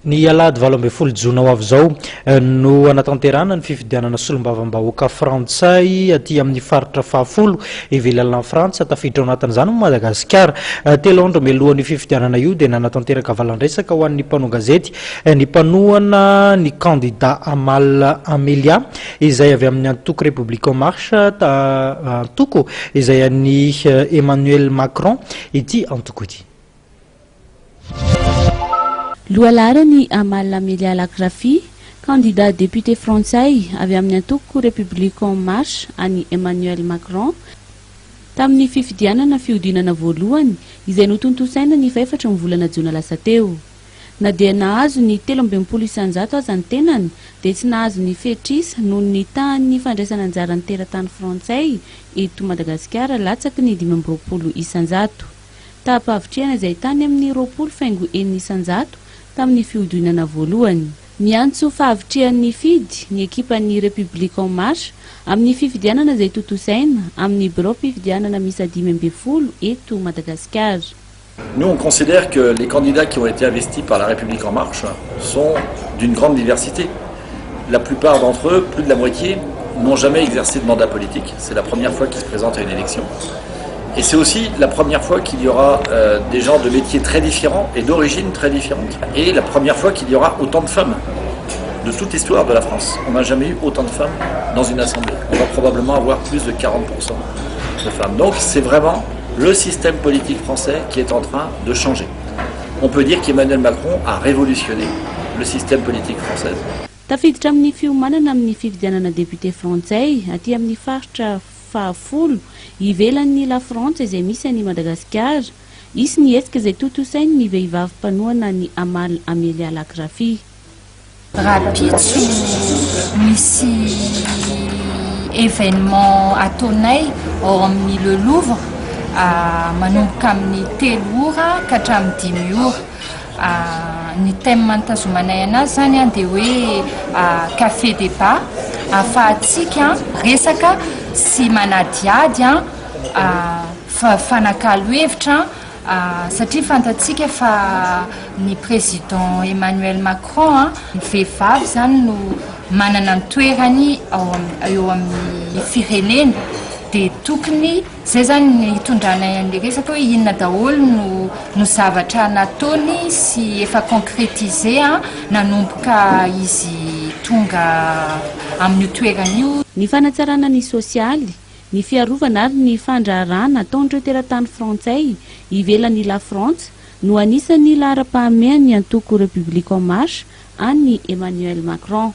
Ny alahady 18 jona ho avy izao no hanatanterahana ny fifidianana solombavambahoaka frantsay aty amin'ny faritra fahafolo ivelan'i Frantsa, tafiditra ao anatin'izany moa Madagasikara. 3 andro mialohan'io fifidianana io dia nanatanteraka valan-dresaka ho an'ny mpanao gazety ny mpanohana ny kandida Amal Amelia izay avy amin'ny antoko République en Marche, antoko izay an'i Emmanuel Macron ity antoko ity. Lohalaharany Amal Amelia Lakrafi, kandida député frantsay avy amin'ny antoko République en Marche an'i Emmanuel Macron, tamin'ny fifidianana fihodinana voalohany izay notontosaina ny fahefatry ny volana jona lasa teo. Na dia nahazo ny 63% aza ny tenany dia tsy nahazo ny fetrisa noho ny tahan'ny fandraisana anjaran'ny teratany frantsay eto Madagasikara latsaky ny 25%. Taham-pahavitrihana izay tany amin'ny 20,6% tamin'ny fihodinana voalohany. Miantso fahavitrihan'ny fidy ny ekipan'ny République en Marche amin'ny fifidianana izay tontosaina amin'ny biraom-pifidianana miisa 15 eto Madagasikara. Nous, on considère que les candidats qui ont été investis par la République en Marche sont d'une grande diversité. La plupart d'entre eux, plus de la moitié, n'ont jamais exercé de mandat politique. C'est la première fois qu'ils se présentent à une élection. Et c'est aussi la première fois qu'il y aura des gens de métiers très différents et d'origines très différentes. Et la première fois qu'il y aura autant de femmes. De toute l'histoire de la France, on n'a jamais eu autant de femmes dans une assemblée. On va probablement avoir plus de 40% de femmes. Donc c'est vraiment le système politique français qui est en train de changer. On peut dire qu'Emmanuel Macron a révolutionné le système politique français. Tafiditra amin'ny fiomanana amin'ny fifidianana député frantsay aty amin'ny faritra fahafolo ivelan'ny La Frantsa izay misy any Madagasikara, isy ny hetsika izay tontosainy ny vehivavy mpanohana ny Amal Amelia Lakrafi. Rahampitso misy événement ataonay ao amin'ny Le Louvre manomboka amin'ny 3 ora ka hatramin'ny 5 ora. Ny thème nitazomanay anazy zany dia hoe café débat ahafahantsika resaka sy manadiady fanakalo hevitra satria fantatsika fa ny président Emmanuel Macron ny vehivavy zany no manana ny toerany ao eo amin'ny firenena dia tokony zay zany ny hitondranay an'le resaka hoe inona daholo no zavatra nataony sy efa concrétisé nanomboka izy tonga amin'io toerana io. Ny fanatsarana ny sosialy, ny fiarovana ary ny fandraharahana ataon'ireo teratany frantsay ivelan'ny La Frantsa no anisan'ny laharam-pahamehan'ny antoko République en Marche an'i Emmanuel Macron.